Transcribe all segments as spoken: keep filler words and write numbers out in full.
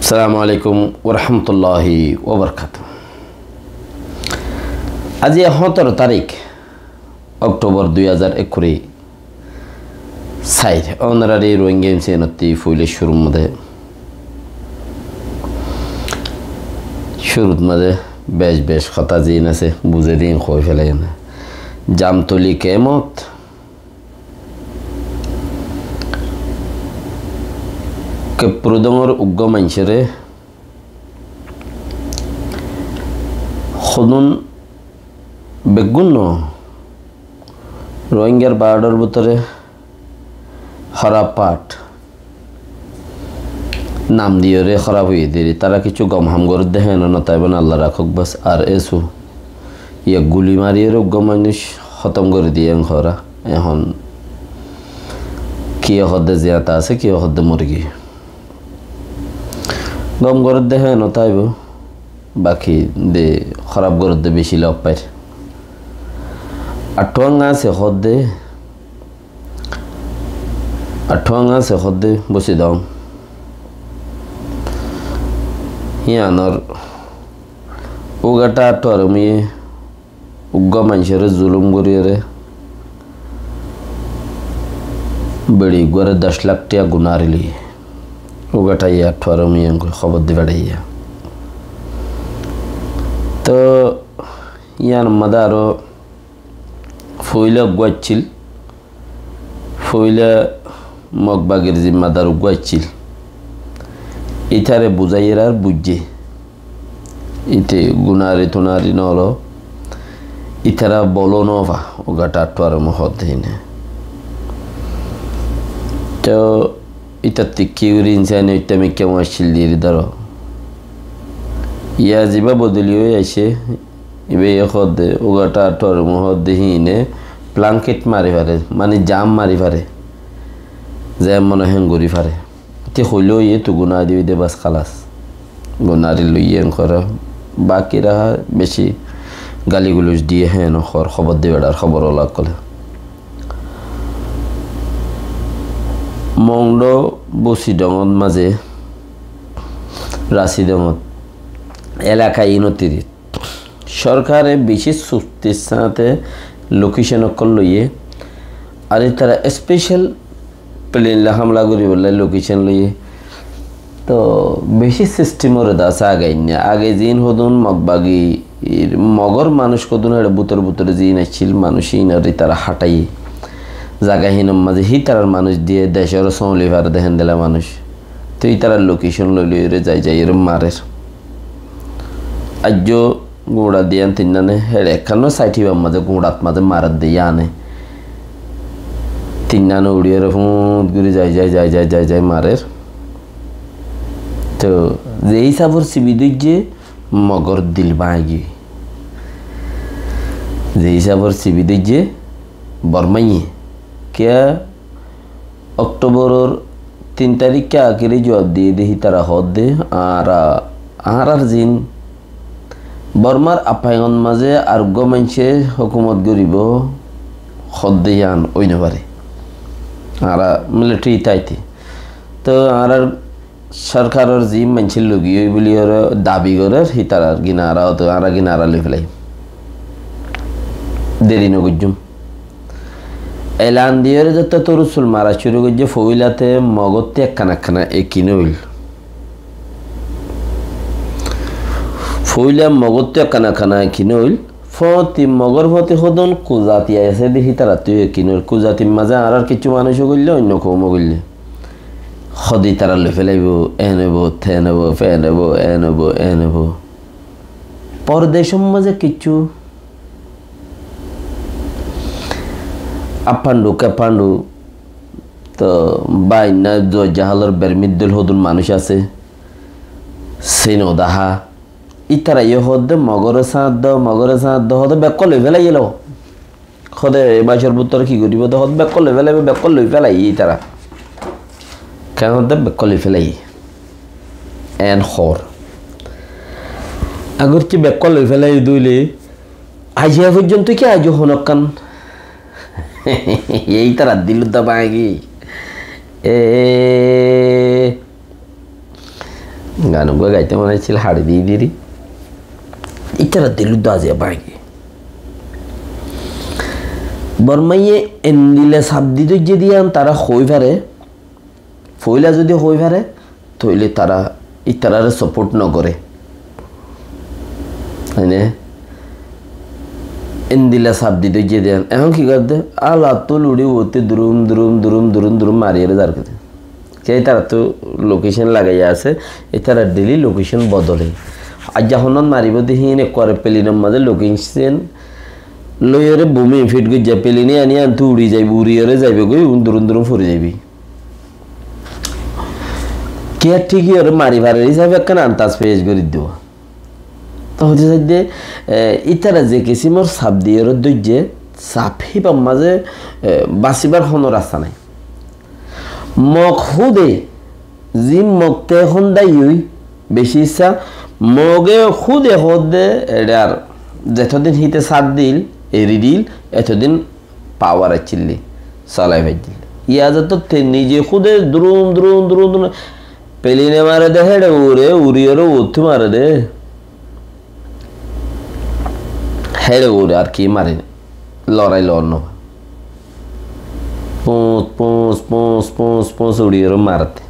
Assalamu alaikum warahmatulláhi wabarakátuhu. Aijja hóñtaro tarík Oktobor dui házar ekkuri sair. Ónorari Rohingya M C N ottí foila cúrur modé, cúrur modé bec bec hotá ziín asé, buzé de íin hoi félaiyi. Jamtoli kemot Keppurodongor uggwá maincóre hodún beggún no, Rohingyar baador bútore hóraf part nam diyóre hóraf óiye deri. Tará kessú gom ham gorédde héen no táibo, Allah rakók bas. Ar esu yá guli mariyóre uggwá manúic hótom gorí diye en hóraf. Ehón kiyé hoódde ziyata asé, kiyé hoódde mori giyé. Gom gorédde héen no táibo, baki de hóraf gorédde beci lok fair. Ar thuwang asé hoódde Athuang asé hoódde Busidong. Híanor ugatha athuarumíye uggwá maincóre zulum goríyore beçi uggwáre doc lak thiañ gunári loiyé. Ugatha iye athuarumíye engori hóbor di feçaiyé. Toh, híanor mazé aró foóila uggwá accíl. Foóila Mog bagir zimmadar uggwá accíl. Ítare buzáiyere ar buijjé. Íte gunari tunari nolo. Ítara bolo nofa, ugatha athuarume hoódde híine. Toh, ítattú ki gorí insani oitta mikká muaccíl diri dóro. Yá zibá bodoli ói aiccé, ibá yó hoódde, ugatha athuarume hoódde híine blanket mari fare, mani jam mari fare, ze mone héen gorí fare. Te hoilé óiye, tu gunari dibi de bas, halas. Gunari loiyé en hore, baki raha beci gali guloc diye héen hor, hóbor dibe ar hóbor ola ókkole. Mongdo Busidongot mazé, Rasidongot elaka inot iri sorkare beci sustir sáñte location ókkol loiyé, ar ítara special plane loi hamla goríbolla location loiyé. Toh beci system ore dasa age inna. Age ziín hodún Mog bagi, Mogor manúic hodún héçe bútore bútore ziín accíl, manúic híinore ítara hathaiye. Zaga híinor mazé hítarar manúic diye, decóre sóñli fare de héndilla manúic. Toh ítarar location loi loiyóre zai zaiyóre marer. Aijjó guñça diyan tinnane, héçe ekkán no, saithíbar mazé guñçat mazé marer de yíane. Tinnane uçíyore fúñt gorí zai zai zai zai zai zai marer. Toh ze hísafor sibi dóijje, Mogor dil báñgi giyói. Ze hísafor sibi dóijje Bormaiye. Kiyá Oktoboror tin taríkke akiri juab diyé de hítara hoódde, añára, añárar ziín Bormar afaingot mazé ar uggwá maincé hókumot goríbo hoódde yían ói no fare. Añára military táite. Toh añárar sorkaror ziín maincé logi ói buli ore dabi gorer, hítarar ginara óto, añára ginara loi félai. Deri no goijjum. Elan diyóre zette torusul mara cúru goijjé, foóilate Mogottú ekkán ekkán ekin óil. Foóila Mogottú ekkán ekkán ekin óil. Fóti Mogor fóti hodún ku zati asé de hítarattú ekin óil. Ku zatir mazé añárar kessú manúic ógoillé, oinno koum ógoillé. Hóde ítara loi félaibo, en óibo, ten óibo, fen óibo, en óibo, en óibo. Pordecor mazé kessú Appandu, Keppandu, toh bainna Zuaijjahalor Bermir dóil hodún manúic asé, Sino Daha. Ítara yó hoódde Mogore sáñt do, Mogore sáñt do, hoóde bekkún loi félaiye lo. Hoóde e maicor bútore ki goríbo de, hoóde bekkún loi félaibo, bekkún loi félaiye ítara. Ken hoóde bekkún loi félaiye. En hoór. Agorci bekkún loi félaiye dóile, aijja foijjonto ki aijjó honokkán? Ei tarar dil udda báñgi. E, Gan uggwá gaitó mone hoccíl, hári di diri. Ítara dil uddá aziya báñgi. Bormaye endilla saf di dóijje diyan tara hoi fare, foila zodi hoi fare, tóile tara itarare support no gore. Mane, endilla saf di dóijje diyan. Ehón ki gorde? Ala tuluri uote durum, durum, durum, durum, durum mariyore zar gore. Ke itarattu location lagaiya asé, itara daily location bodole. Aijja honót maribo de híin ekkore plane or mazé location loiyore bumi fit goijja plane e ani antu uri zaibo, uriyore zaibo goi, un durum durum fori zaibi. Ke thík iyore mari farer hísabe ekkán antas pec gori dibo. To hoite saidde, e, itara ze kisimor saf diyore dóijje, saf híbar mazé, e, basibar hono rasta nai. Mog húde, zi Mog te hondaiyoi, beci issá, Moge húde hoódde, eçe ar zetodin híte saf dil, eri dil, etodin power accíl de, solai faijjíl de. Iyazottú te nize húde durum, durum, durum, durum, plane e mare de, héçe ure, uriyore uottú mare de. Héçe ure ar ki mare, lorai lor no. Puñs, puñs, puñs, puñs, puñs uriyore mare de.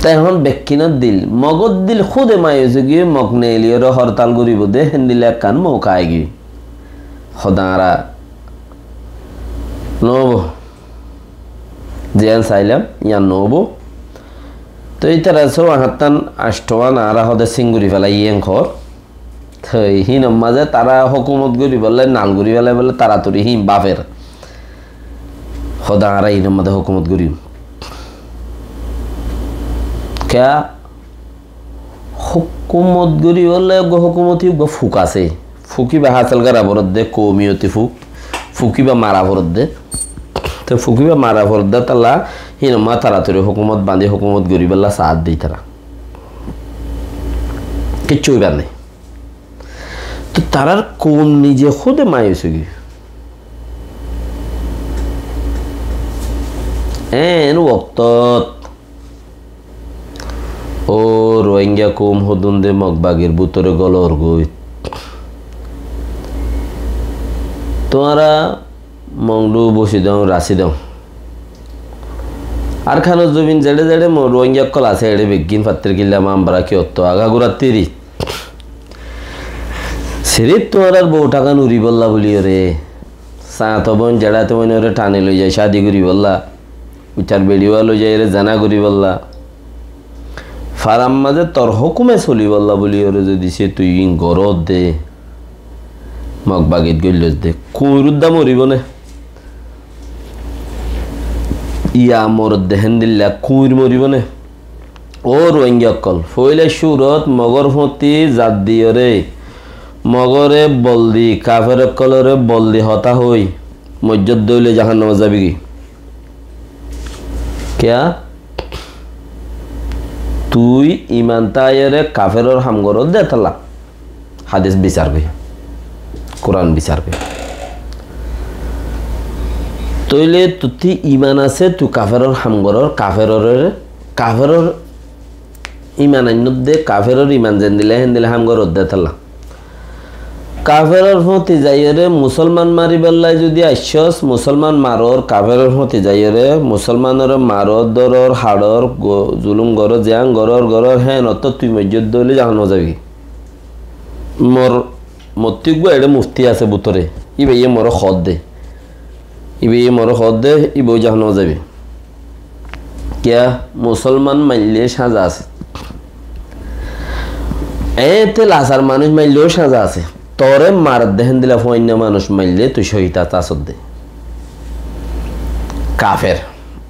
Te ehón bekkúnor dil, Mogor dil húde mayus ói giyói, Mog neeliyore hortal goribo de, héndilla ekkán mouka aigiyói. Hoda añára no óibo. Ziyán sailam, yían no óibo. Toi ítara sówa háñttan añcthoán añára hode sín gori félai yían hoór. Toi híinor mazé tará hókumot goríbolla nal gorí félai bóle taratari híin báfer. Hoda añára híinor mazé hókumot goríyum. Kiyá? Hókumot goríbolla eggúa hókumot, eggúa fuk asé. Fuk íba hásil gora foredde, koumiyoti fuk. Fuk íba mara foredde. Te fuk íba mara foredde tolla híinor mazé taratari hókumot bañdí hókumot goríbolla saádde ítara. Kiccú óibar nái. Toi tarár koum nize húde mayus ói giyói. Eén woktót ó Rohingya koum hodún de Mog bagir bútore golor goi. Tuáñra Mongdu bosi dong, rasi dong. Arkanor zobin zeçé zeçé Mo-, Rohingya ókkol asé, eçé beggín fattir killa mambara ki otto aga gurattiri. Sirif tuáñrar bou thakan uribolla buliyore, sañto boin, jeçato boinore thani loizai cádi guribolla, uitar beçiwa loizaire zena guribolla. Farar mazé tor hókume solibolla buliyore zodi se tui in goródde, Mog bagit goillódde, kuñir udda moribóne? Iya morodde héndilla kuñir moribóne? Ó Rohingya ókkol, foila cúrot Mogor fóti zat diyore, Mogore bol di, kafer ókkolore bol di hotá hoi, moijjot dóile jahannamot zaibigi. Kiyá? Tui iman táiyore kaferor ham goródde tolla. Hádis bisar goi, Kuran bisar goi. Tóile tuttí iman asé, tui kaferor ham gorór, kaferoré, kaferor iman ainnódde, kaferor iman zendilla héndilla ham goródde tolla. Kaferor fóti zaiyóre musolman maribálla zodi aiccós, musolman marór, kaferor fóti zaiyóre musolmanoré marór, dórór, haçór, go-, zulum gorór, ziyán gorór, gorór, héen ottó tui moijjós dóile jahannamot zaibi. Mor, mottí eggúa eçé mufti asé bútore, íbayé moré hoódde. Íbayé moré hoódde, íbayó jahannamot zaibe. Kiyá? Musolman maille cáñza asé. Eéñtte lasar manúic mailleó cáñza asé. Toré maredde héndilla fúainna manúic maille tui cóhid asódde. Kafer,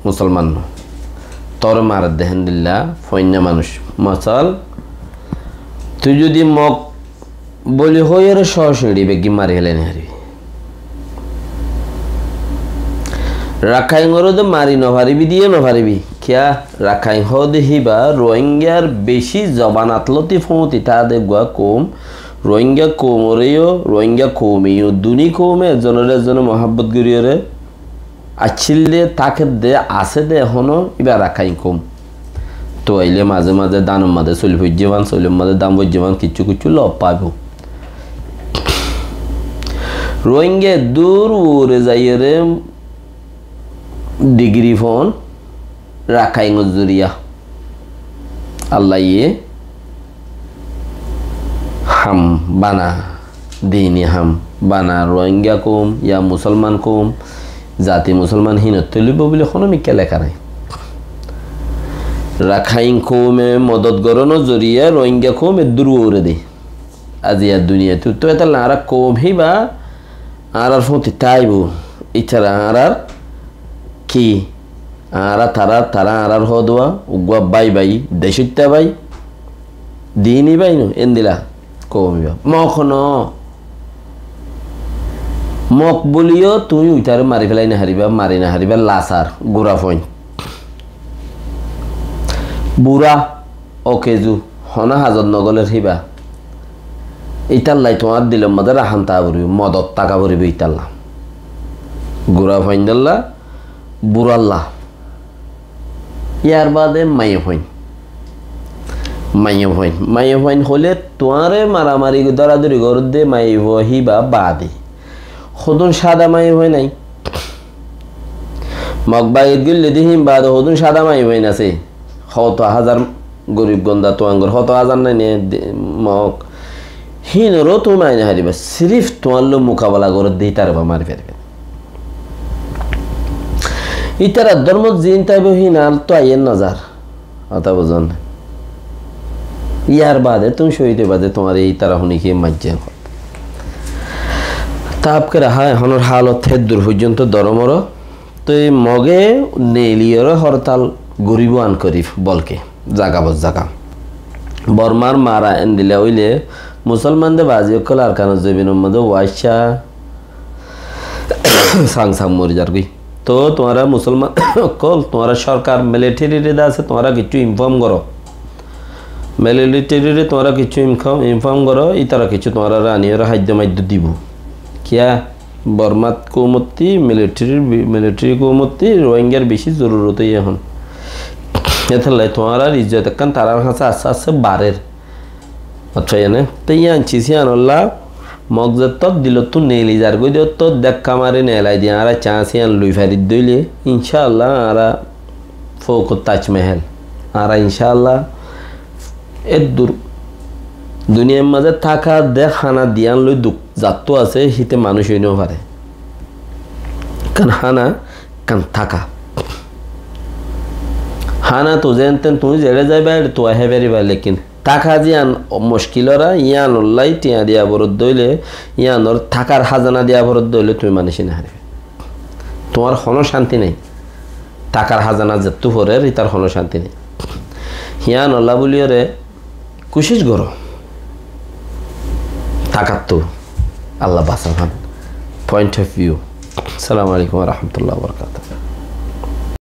musolman no. Toré maredde héndilla fúainna manúic. Mosal, tui zodi Mog bóli hoiyóre cóo ciñçi beggín mari félai no faribi. Rakhain goróde mari no faribi, diyé no faribi. Kiyá? Rakhain hoóde híba Rohingyar bicí zoban atlóti fóñti táade eggúa koum. Rohingya koumoré yó, Rohingya koume yó, duní koume ezzonoré ezzone muhábbot goríyoré accíl de, tákedde, asé de ehóno, íba Rakhain koum. Tuaile maze maze danor maze soli foijjé fán, solor maze dan foijjé fán, kissú kissú lob faibo. Rohingya dur uore zaiyóre digiri fon Rakhaingor zoriya. Allaye ham bana, dini ham bana, Rohingya koum ya Musolman koum, zati Musolman hínottú luibo buli hono mikká leká nai. Rakhaing koume modot gorónor zoriya Rohingya koum eddur uore de. Aziya duniyaittú. Tói etalla añára koum híba añárar fúañti táibo. Ítara añárar ki? Añára tará, tará añárar hoóduwa, uggúa bái bái, decóitta bái, dini bái no, endilla koum íba. Mok no. Mok buliyó tuñí uitaré mari félai nofaribá, mari nofaribá, lasar, gura foin. Bura, okezu, hono hazot nogoler híba. Ítalla tuáñr dilor maze raham táka foribó, modot táka foribó ítalla. Gura foindalla, buralla. Yar bade maiya foin. Maiya foin. Maiya foin hoile tuáñre maramari doradori goródde maiya fua híba bade. Hodún sada maiya foin nai. Mok bair goille de hín bade hodún sada maiya foin asé. Hoto házar gorib gonda tuáñgor, hoto házar nai ne de-, mok. Hínoró tuñí mari nofaribá. Sirif tuáñr loi mukabela goródde hítare ba mari faribá. Ítara dormot zin táibo hín ar tó aiyér nozar. Hotá buzón? Yar bade tuñí cóhid óiba de tuáñre ítara honikiye maijjé. Tab kera há, ehónor halot héddur foijjonto doromoró. Toi Moge neiliyóre hortal goríbo an korif bolke zaga bot zaga. Bormar mara endilla óile Musolman de bazi ókkol Arkanor zobinor modde waiccá sang sang mori zargói. Tó tuáñra Musolman ókkol, tuáñra sorkar, military re de asé, tuáñra kissú inform goró. Military re tuáñra kissú info-, inform goró, ítara kissú tuáñrare aniyóre háiddo maiddo dibo. Kiyá? Bormat koumottí, military, military koumottí Rohingyar beci zorurot óiye ehón. Étolla tuáñrar izzot ekkán tarár hañsé asté asté barer. Accá, iyáne? Te iyán cis iyánolla Mok zettót dilottú neeli zargói de, óttót dekka mari neelai de, añára cans iyán loi fari de óile, incáalla añára fouko Taj Mehel. Añára incáalla eddur duniyair mazé táka de hána diyán loi duk zattú asé, híte manúic ói no fare. Ekkán hána, ekkán táka. Hána to zeén teén tuñí zeçé zaiba, eçé tuwa hé fariba, lekin táka ziyán muckil óra, yíanollá tiañ diya foredde óile, yíanor tákar házana diya foredde óile tuñí manúic ói no fariba. Tuáñr honó cánti nái. Tákar házana zettú forer, ítar honó cánti nái. Yíanollá bóliyoré kucíc goró. Tákattú Allah basá fán. Point of view. Assalamu alaikum wa rahmatullahi wa barakatuhu.